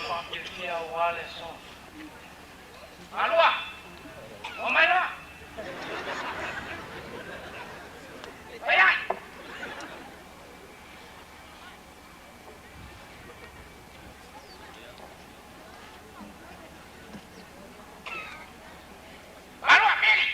Faafiafia aua le aso. Malua! Omai loa! Fai ai! Malua, pili!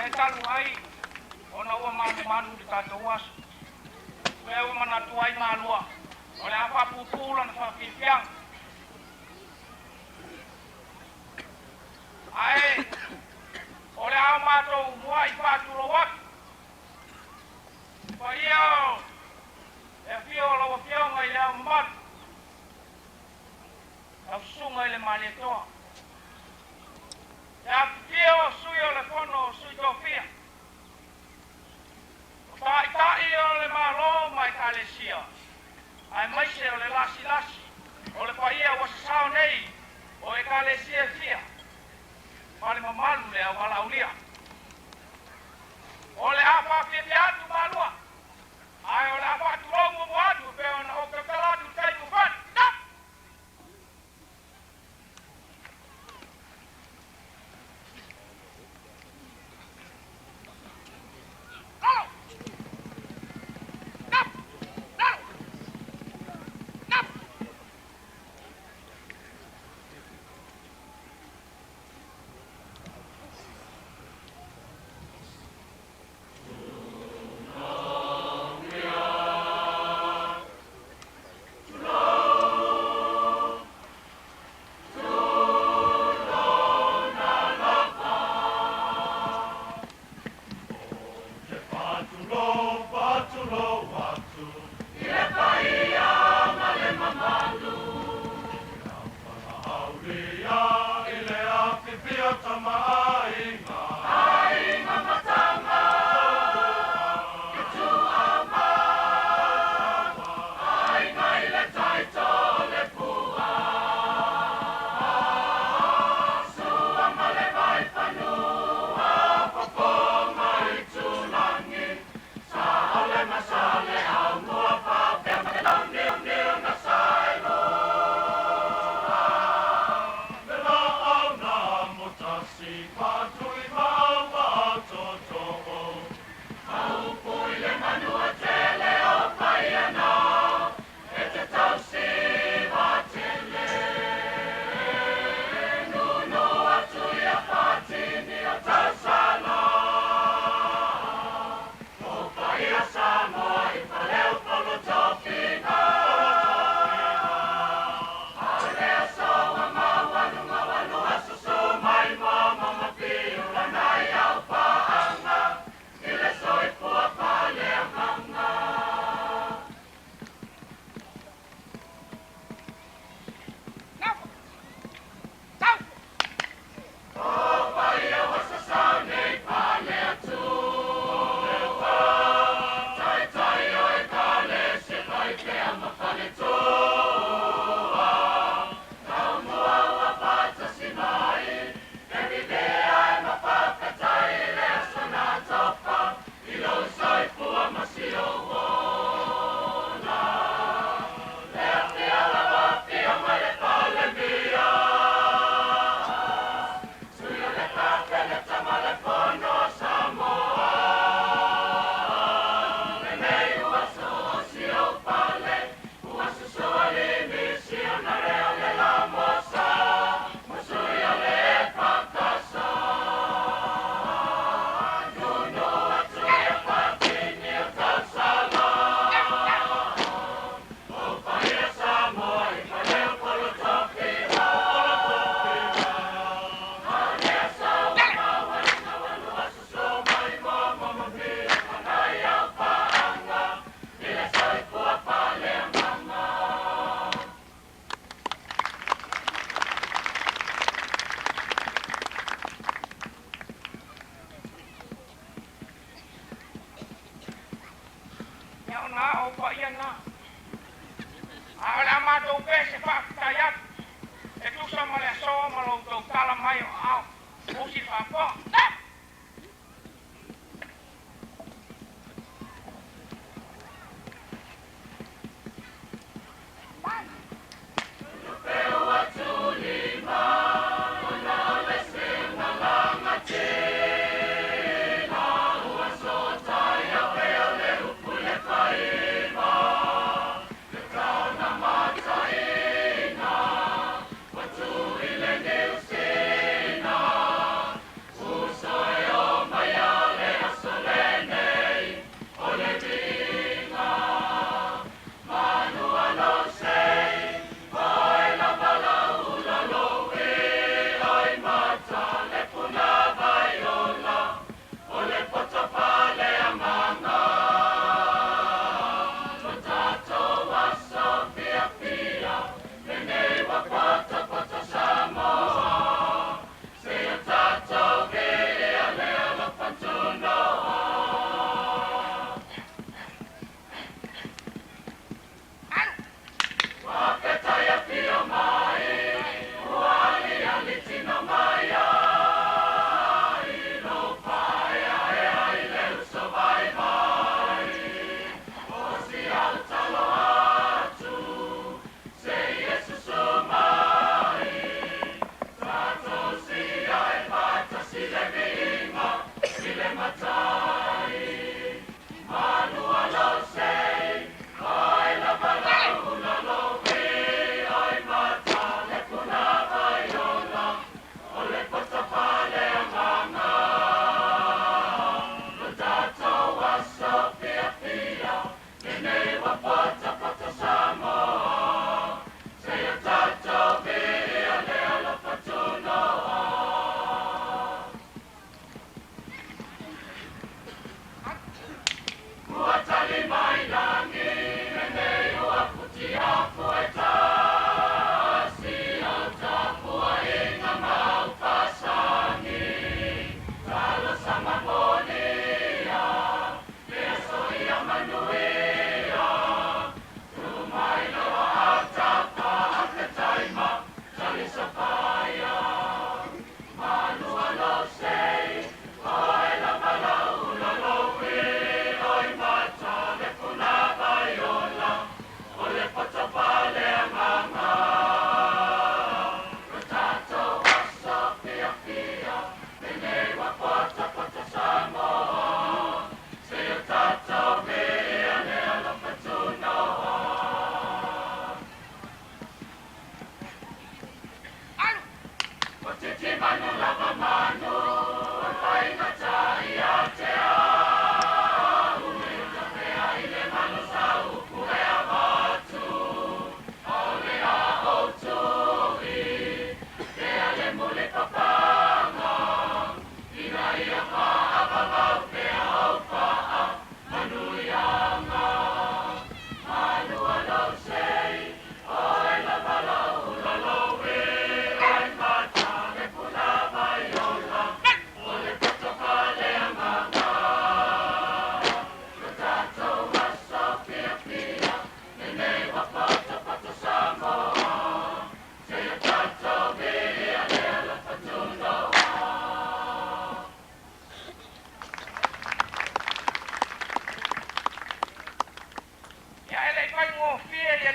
Ia e talu ai ona ua manumanu i le tatou aso, lea ua manatu ai Malua o le a faapuupuu lana faafiafiaga. Ae o le a matou muai faatulou atu i paia o le afio o lau Afioga i Le Ao Mamalu, lau Susuga i le Malietoa, le afifio o Sui o le Fono o Sui Tofia, o Taitai o le Malo ma Ekalesia, aemaise o le lasilasi o le paia ua sasao nei o Ekalesia e fia ma le mamalu le au valaaulia. O le a faafiafia atu Malua, ae o le a faatulou muamua atu e pei ona ou tautala atu i le taimi ua fano. Stop! Lalo! Stop! Lalo! Stop! Nofo! Sau! Ia ona ao paia na. A o le a matou pese faafetai atu e tusa ma le aso ma lo outou tala mai o aao. Usi le faafofoga. Stop!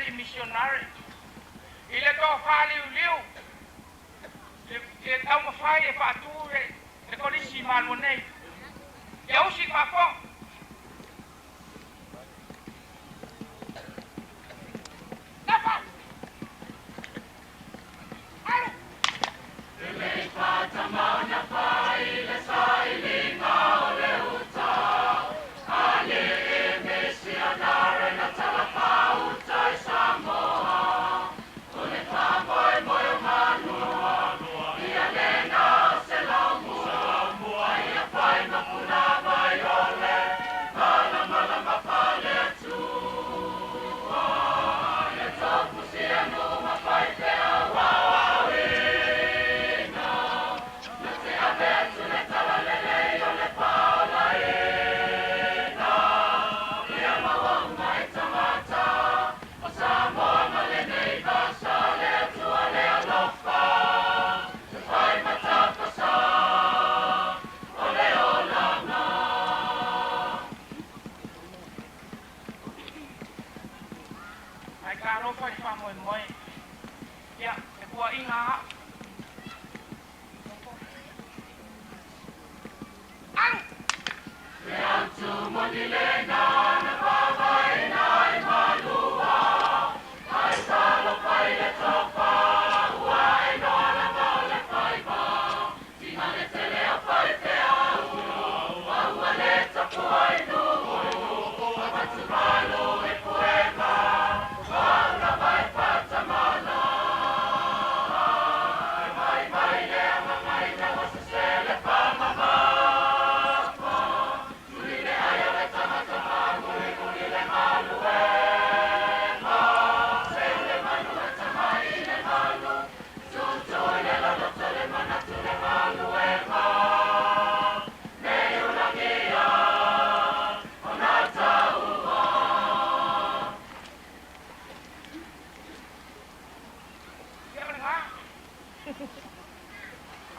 alii misionare i le tofa liuliu i le taumafai e faatu le kolisi i Malua nei. Ia usi i le faafofoga. Nafa! Alu! Ae talofa i le faamoemoe. Ia, e puaina au. Alu! Ia o lena.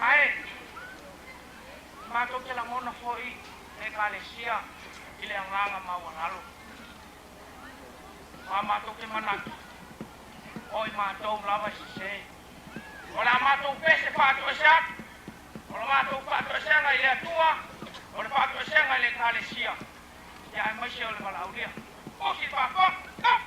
Ae, matou te lagona foi le Ekalesia i le agaga maualalo. Ma matou te manatu, o i matou lava e sese. O le a matou pese faatoese atu, o le matou faatoesega i le Atua, o le faatoesega i le Ekalesia, ia aemaise o le valaaulia. Usi le faafofoga! Go!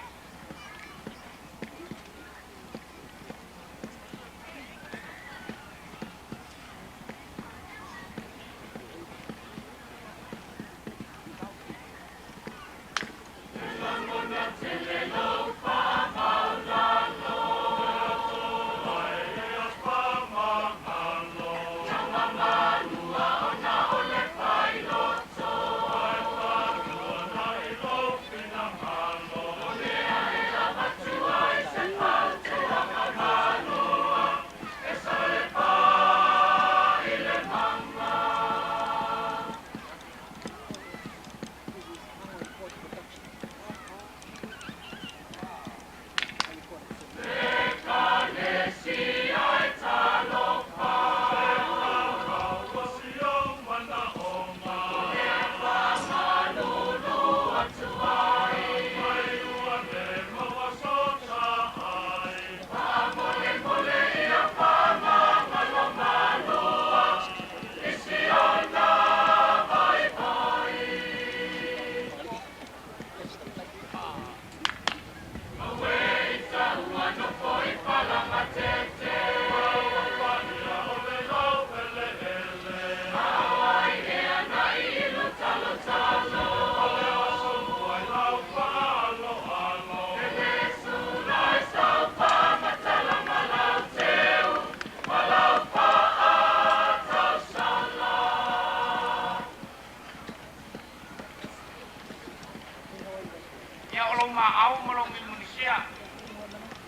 Ia o lou maau ma lou mulimunisia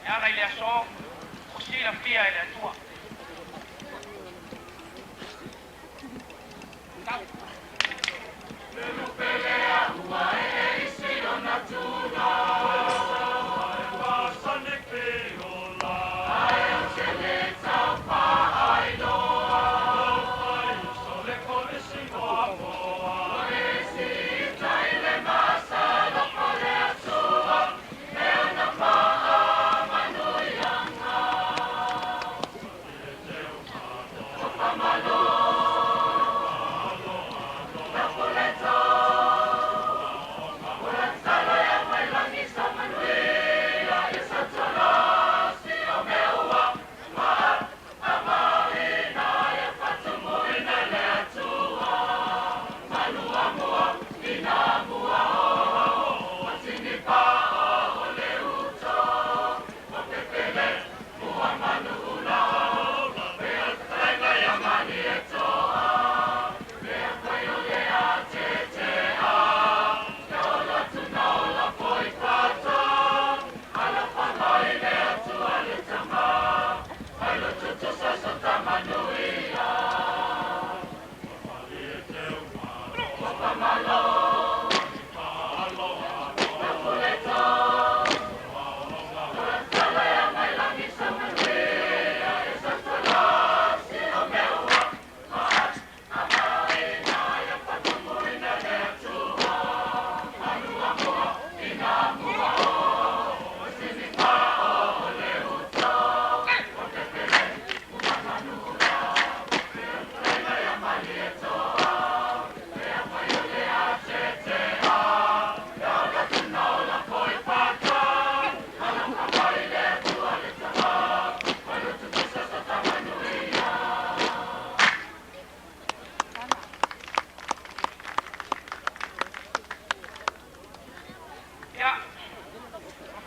e ala i le aso o silafia e le Atua. Tau.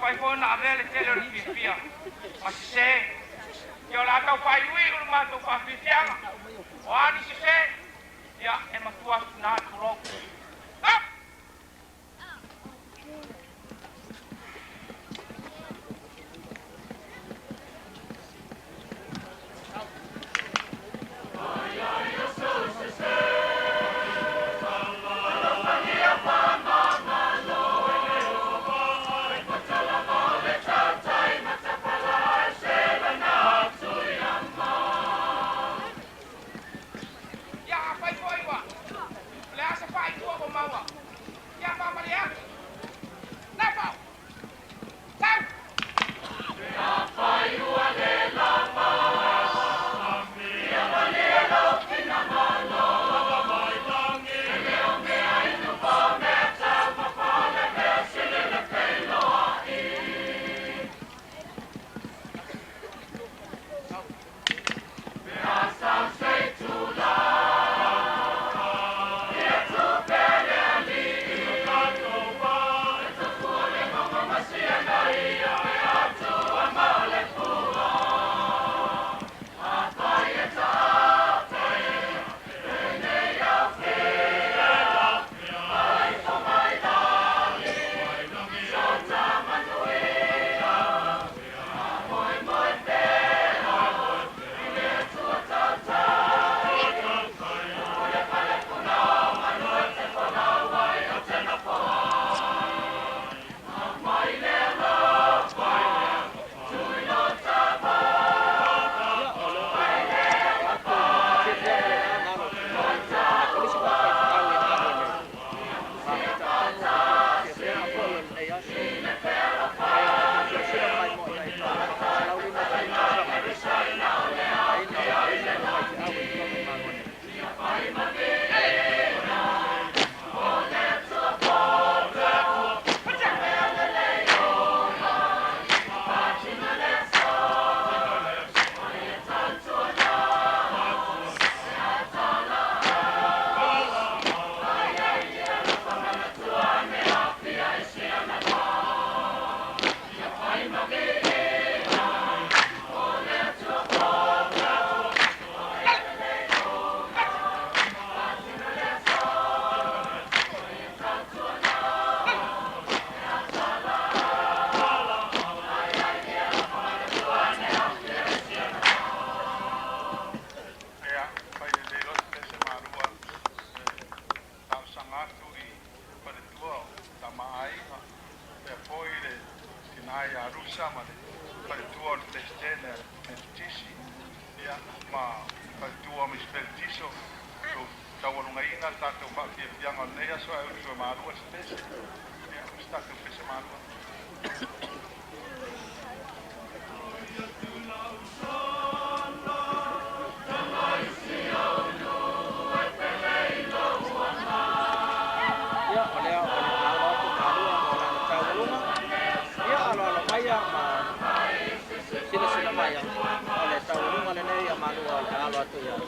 mafai foi ona avea le tele o le fiafia ma sesē. Ia o le a tau faaiuiu le matou faafiafiaga. O a ni sesē, ia e matua atu i ina, tulou. Up! Ia afai foi ua o le a se faaitua ua maua, ia faamalie atu. Nafau! Sau! Ia, o lea ua maea atu le fiafiaga lena na alo atu nei o nisi foi faifeau i Malo nei. Ma ou te talitonu o le fiafiaga foi o lenei aso pei ona outou silasila ma maimoa i ai i le 150 tausaga o le amataina o le auina o faifeau i totonu o Malo nei. Ia, fai lelei loa se pese malua e talosaga atu i faletua o Tama a Aiga, faapea foi le tina ia Rusa ma le faletua o le Peresetene a le Metotisi, ia, ma le faletua o Misi Peletiso, tou taualugaina le tatou faafiafiaga o lenei aso ae usu e malua se pese. Ia, o se tatou pese malua. Ia, o lea o le a alo atu Malua mo lana taualuga. Ia, aloalo maia ma silasila mai, o le taualuga lenei a Malua o le a alo atu i ai.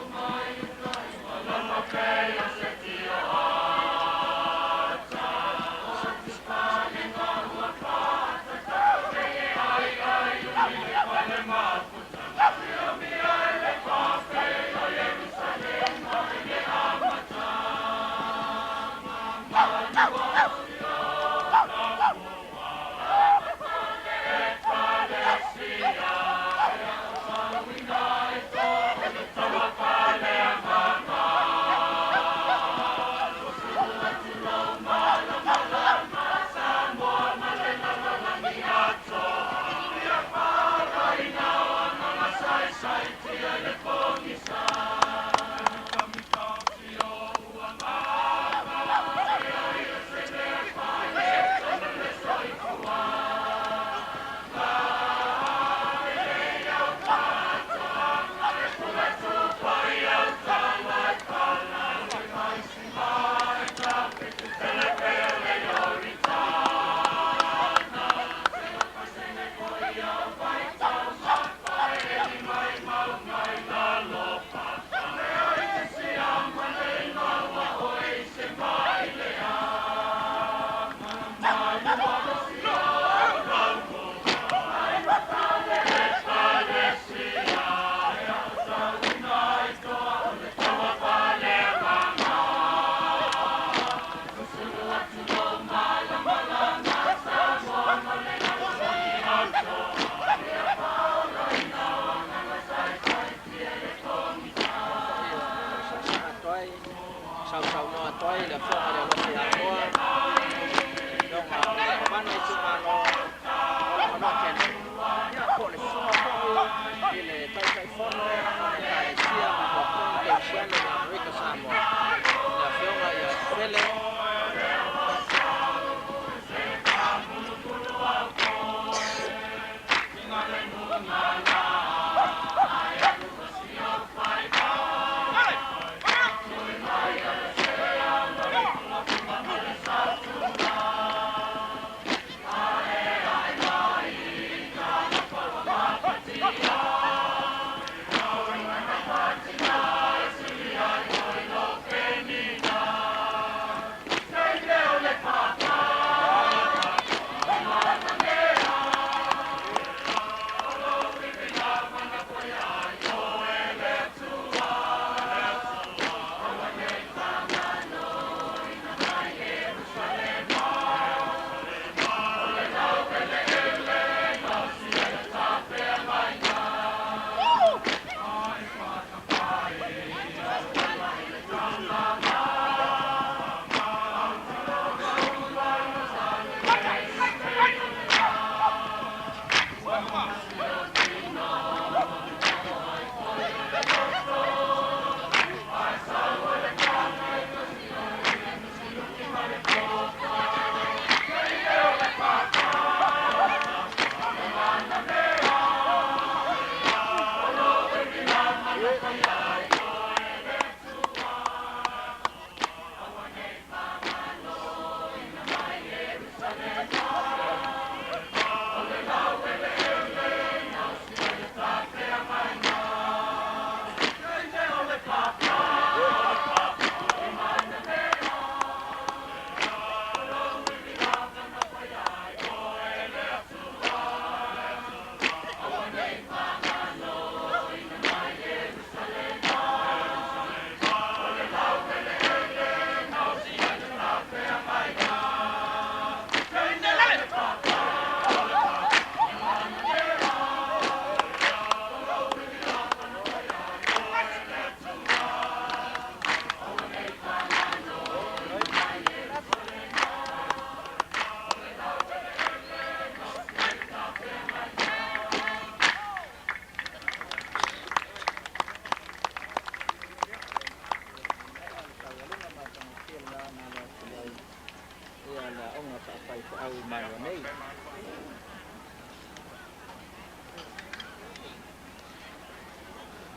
le aoga faafaifeau i Malua nei.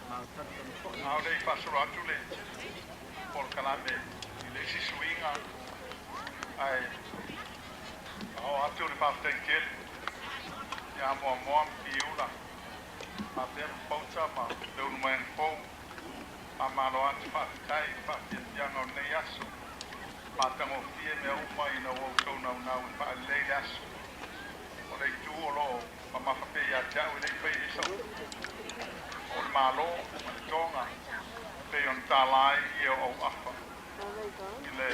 Ma talitonu foi. A o le i faasolo atu le polokalame i le isi suiga, ae faaoo atu le faafetai tele ia Moamoa ma Piula faapea Papauta ma Leulumoega fou. Faamalo atu faafetai i le faafiafiaga o lenei aso. Matagofie mea uma ina ua outou naunau e faalelei le aso. O le itu o lo o mamafa pea ia te au e le i faia ai sau upu, o le Malo ma le Toga pei ona tala ai ia o auafa i le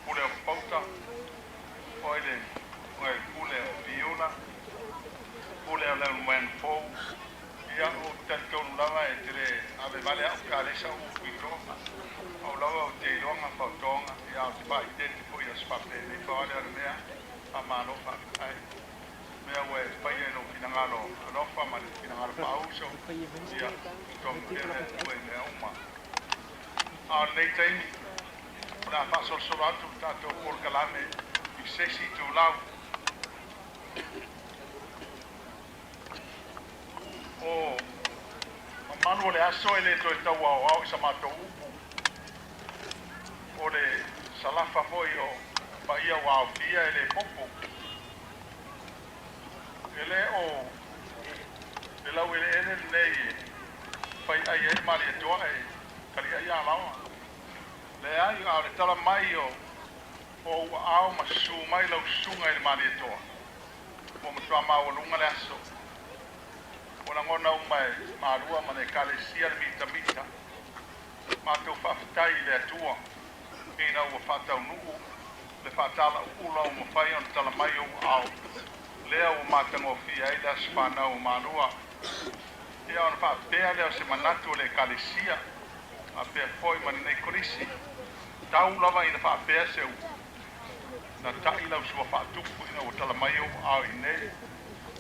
pule o Papauta, oi le pule o Piula, pule o Leulumoega fou. Ia, ou te talitonu lava e te le ave vale au pe a leai sau upu i Toga. Pau lava ou te iloa gafa o Toga, ia a o te faaeteete foi i aso faapenei. Pau lava lea o le mea, faamalo faafetai. O mea ua e faia i lou finagalo alofa ma le finagalo faauso, ia totogi pea le Atua i mea uma. A o lenei taimi, o le a faasolosolo atu le tatou polokalame i se isi itulau. O mamalu o le aso e le toe tau aoao i sa matou upu, o le salafa foi o paia ua aofia e le popo. E le o le laueleele lenei e fai ai ai le Malietoa e taliai Alaoa. Leai, a o le tala mai o ou aao ma susu mai lau susuga i le Malietoa, Ua matua maualuga le aso. Ua lagona uma e Malua ma le Ekalesia le mitamita. Matou faafetai i le Atua ina ua faataunuu le faatalauu ua mafai ona tala mai ou aao lea ua matagofie ai le aso fanau o Malua. Ia ona faapea lea o se manatu o le Ekalesia faapea foi ma lenei Kolisi, tau lava ina faapea se upu. Na taʻi lau sua faatupu ina ua tala mai ou aao i inei.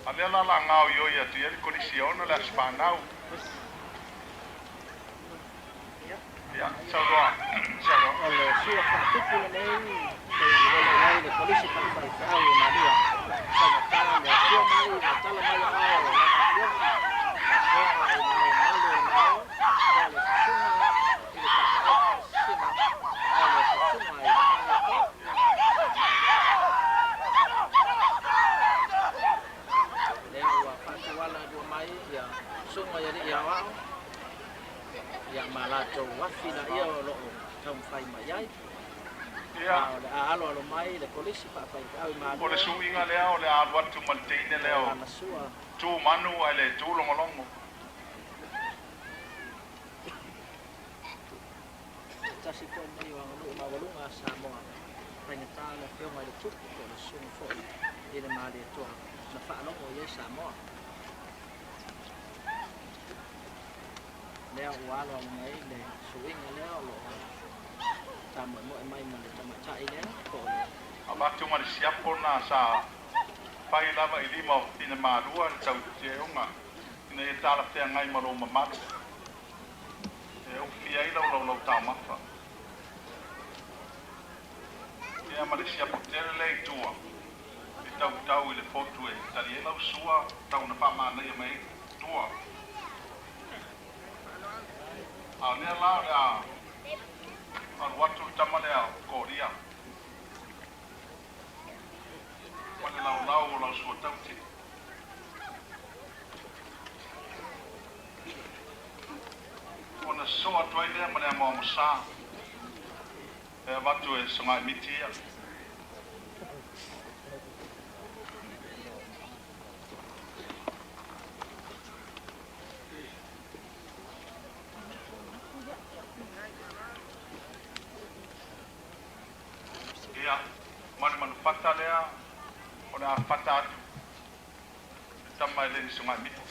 A lea la la gaoioi atu i ai le Kolisi e 6 le aso fanau. Ia, saunoa, saunoa. O le sua faatupu lenei pei ona lele i ai le Kolisi Faafaifeau i Malua. Faigata le afio mai ma tala mai aao o lana afioga, faapea i Le Ao Mamalu o le Malo, po o le Susuga i le Tapaau Faasisina o le Susuga i le Malietoa. Lea ua faatuala lua mai ia susuga i alii aoao ia ma latou afi laia o lo o taumafai mai ai. Ia. A o le a aloalo mai le Kolisi Faafaifeau i O le Malua suiga lea o le a alu atu ma le teine po lea o o lana sua. Tu manu ae le tu logologo. Se tasi foi lenei o aganuu maualuga a Samoa, faigata le afioga i le Tupu po o le Susuga foi i le Malietoa na faalogo i ai Samoa. Lea ua aloalo mai le suiga lea o lo o faamoemoe mai ma le tamaitai lea po o le. Avatu ma le siapo na sa fai lava i lima o fafine malua le tauteoga ina ia talafeagai ma lou mamalu e ufia ai lau laulau taumafa. Ia ma le siapo tele lea i tua e tautau i le fotu e tali ai lau sua tau na faamanaia mai ai tua. A o lea la o le a alu atu le tama lea o Koria ma le laulau o lau sua taute. Ona sosoo atu ai lea ma le amoamosā e avatu e Sogaimiti ia. Ia, ma le manufata lea o le a fata atu le tama e le ni Sogaimiti.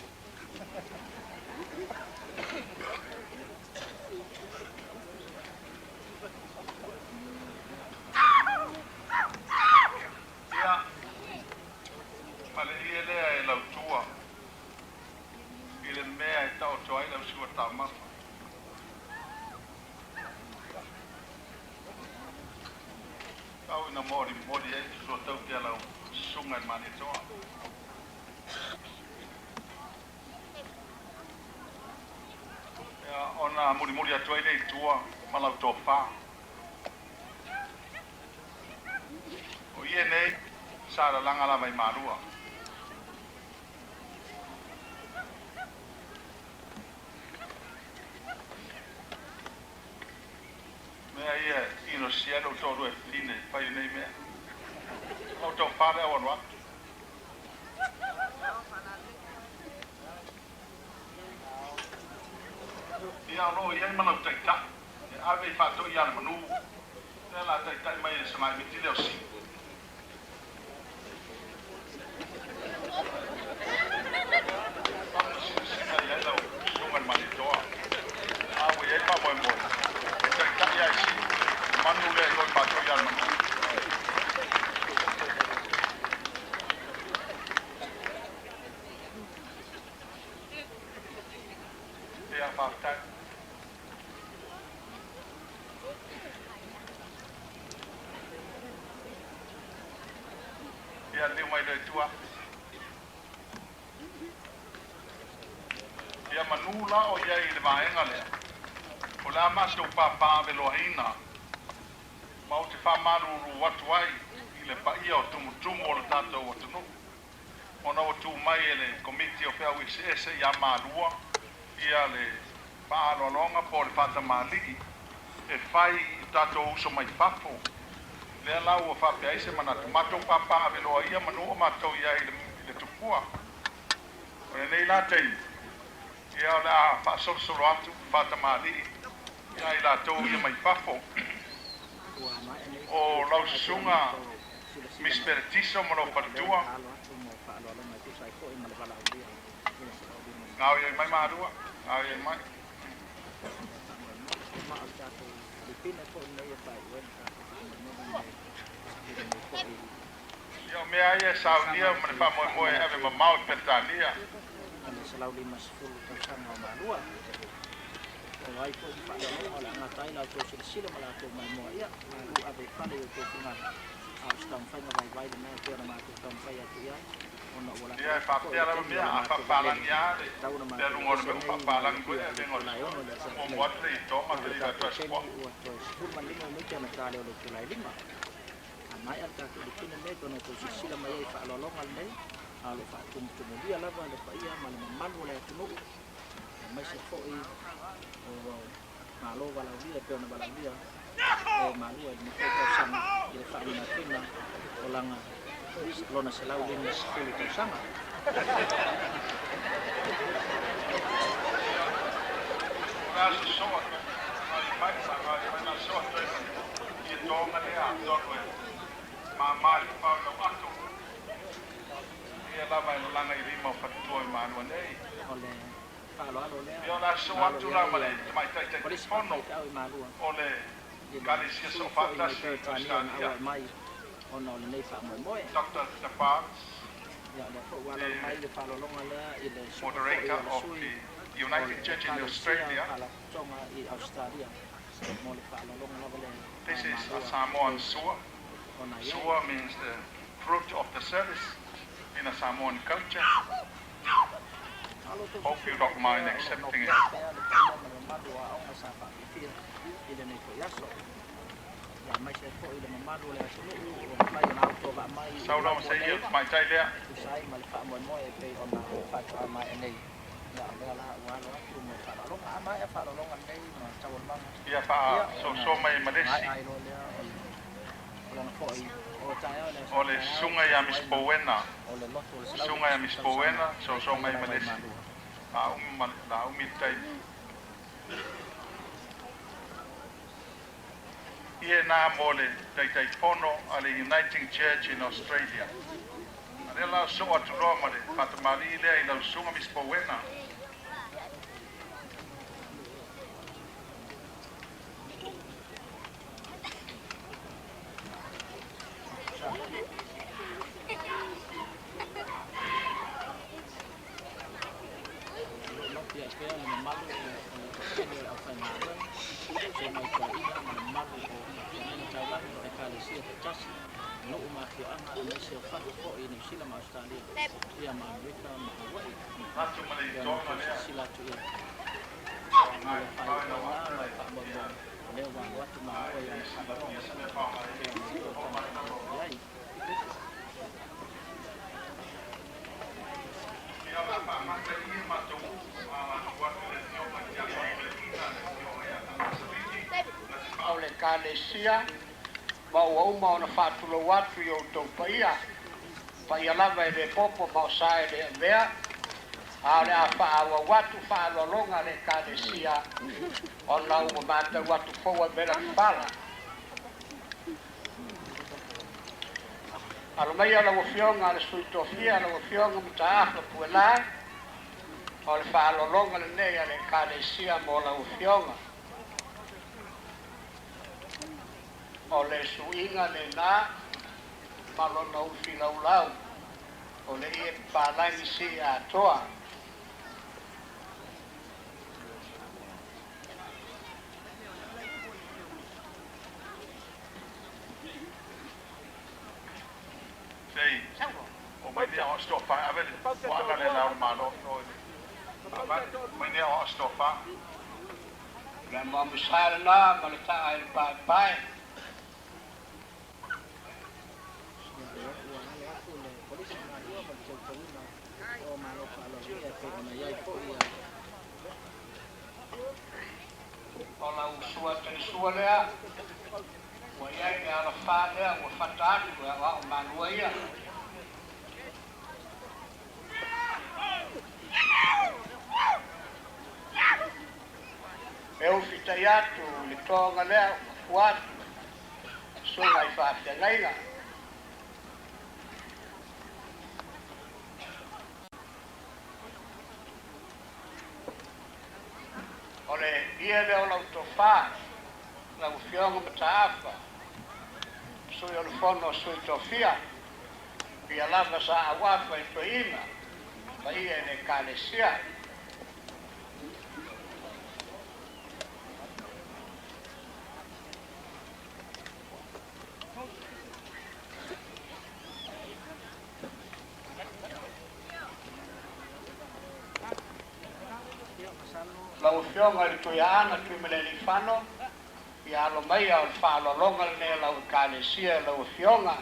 Ia, ma le ie lea e lautua i le mea e taoto ai lau sua taumafa. Tau foi na molimoli ai tusuatau pea lau susuga i le Malietoa. Ia, ona mulimuli atu ai lea i tua ma lau tofa. O ie nei, sa lalaga lava i Malua. Mea ia e inosia ai lou toalua e fafine e fai lenei mea. O lau tofa lea ua alu atu. Ia o lo o i ai ma lau taitai e ave i faatoi ia le manu, lea o le a taitai mai e le sagai miti lea o Siu. Faamasina i ai lau susuga i le Malietoa, a ua i ai faamoemoe e taitai lava i si manu lea i o i Faatoialemanu. Ia, faafetai. Ia, liliu mai loa i tua. Ia manu la o i ai i le vaega lea, o le a matou papaaveloaina ma ou te faamalulu atu ai i le paia o tumutumu o le tatou atunuu, ona ua tuu mai e le Komiti o Feau Eseese ia Malua ia le faaaloaloga po o le faatamalii e fai i tatou uso mai fafo. Lea la ua faapea ai se manatu, matou papaaveloa ia manu o matou i ai i le tupua. O lenei la taimi, ia o le a faasolosolo atu faatamalii ia i latou ia mai fafo. Ua maea nei O lau tausaga e pei ona susuga outou silasila Miss mai Peretiso ma lou o lea faletua, na alo atu mo faaaloaloga e tusa ai foi ma le valaaulia i le gaoioi mai 150 tausaga. Malua, gaoioi mai. O le faamoemoe ma o le tatou lipine foi lenei e faaiu ai le tatou faamoemoe lenei i lenei foi Ia o mea ia e tausaga saunia ma le e faamoemoe e ave faamanatuina mamao i Peretania. o le 150 tausaga o Malua. O ai foi ni faaaloaloga o le a gata ai la outou silasila ma la outou maimoa, ia malu ave i fale i outou finagalo. A o se taumafaiga vaivai lena e pei ona matou taumafai atu i ai, ona ua Ia e latalata foi faapea le lava taimi o mea, le a matou vaalele faapapalagi lava e tatau ona le matou aluga o le ese mea ua nei mai faapapalagi foi Apia le i le avega o le itula e sua. 6 i le aso Muamua nei. atu le itoga A o te le le i tatou atu aso taimi ua toe 15 minute ona ta lea o le itula e 5. A maea le tatou lipine lenei, pei ona outou silasila mai ai i faaaloaloga lenei, a o lo o faatumutumulia lava le paia ma le mamalu o le atunuu, aemaise foi o Malo valaaulia e pei ona valaaulia e Malua i lenei foi tausaga i le faamanatuina o lana lona 150 tausaga. Ia, o le a sosoo atu ai, gaoioi mai, sa gaoioi mai na sosoo atu ai ma le itoga lea atonu e mama i le fafao i lau ato. Ia lava e lalaga i lima o faletua i Malua nei. O le faaaloalo lea Ia o le a sosoo na alo atu i la ai ma le Tamaitai o le isi Taitaifono faafaifaau i Malua o le i le Ekalesia sui foi mai Soofaatasi i Peretania na Ausetalia, auai mai ona o lenei faamoemoe. Doctor Debarnes, Ia, o lea foi ua the aloalo mai le faaaloaloga lea i le susuga foi moderator o le of sui the o United le Church in Ekalesia Australia. Faalapotopotoga i Ausetalia mo le faaaloaloga lava lea This a is a Malua e Samoan pei sua. ona i ai. Sua means the fruit of the service in a Samoan culture. A o lo outou Hope you silasila don't mai mind pea o lo o accepting it. nopiai pea le paia ma le mamalu o aoga sa faafiafia i lenei foi aso. Ia, aemaise ai foi le mamalu o le atunuu ua mafai ona autovaa mai i Sau la ma Lamua se ia nei tamaitai lea. e tusa ai ma le faamoemoe e pei ona faatoa maea nei. Ia, o lea la ua alo atu mo faaaloaloga. A maea faaaloaloga lenei ma taualumaga, Ia ia, ona faasoasoa mai e maea Malesi ai loa lea o le o lana foi o taeao i le aso o a le taeao susuga e ia Miss suaina Powena, o le loto o le susuga ia 150 Miss tausaga Powena, e soasoa faia mai lava i Malesi. Malua. La umi ma la umi le taimi. Ia na mo le Taitaifono a le Uniting Church in Australia. A lea la sosoo atu loa ma le faatamalii lea i lau susuga Miss Powena. O lo o nopiai pea le mamalu o le toatele o le aufaigaluega, feagai toeaiina ma le mamalu o feagaiga taulagi o Ekalesia. Ekalesia taitasi, nuu ma afioaga aemaise o fafo foi i Niu Sila ma Ausetalia, ia ma Amerika ma Hawaii. Atu ma le Pei ona itoga outou lea silasila atu i ai, e o le faoga faaiuga ina lena ma le le faamoemoe o lea ua alo atu a Māua e i le ana faasoa silafia ma se mea tautoga faoga e ai pei ona outou oo mai taumafai lava atu i ai. Ia o le a faagata i i matou atu atu le afioga i le Tiakono Toeaina, le afioga ia Tamaseviti, na te O le Ekalesia, ma ua uma ona faatulou atu i outou paia, paia lava e le popo ma o sa e le avea, a o le a faaauau atu faaaloaloga a le Ekalesia ona ua matau atu fou e vela le fala. Alo maia lau Afioga le Sui Tofia, lau Afioga Mataafa Puelā, o le faaaloaloga lenei a le Ekalesia mo lau Afioga. O le suiga lenā ma lona ulufilaulau o le ie papalagi sii atoa. Sei o mai lea o Stofa ave le puaga le lao le malo i o i le taavale. Mai nea o Stofa. O le amoamosa lenā ma le taa i le paepae. Ia, o lea ua alo atu le Kolisi Malua ma le teuteuina o malo faaaloalogia e pei ona i ai foi ia. O lau sua talisua lea, ua i ai le alafā lea ua fata atu e aoao malua ia. E ufitai atu i le toga lea ua fua atu le susuga i faafeagaiga. O le ie lea o lau tofa, lau Afioga Mataafa, Sui o le Fono a Sui Tofia, ia lava sa auafa i toeaina, paia i le Ekalesia. Lau Afioga i le Tuiaana Tuimalealiifano, ia alo maia o le faaaloaloga lenei a lau Ekalesia i lau Afioga.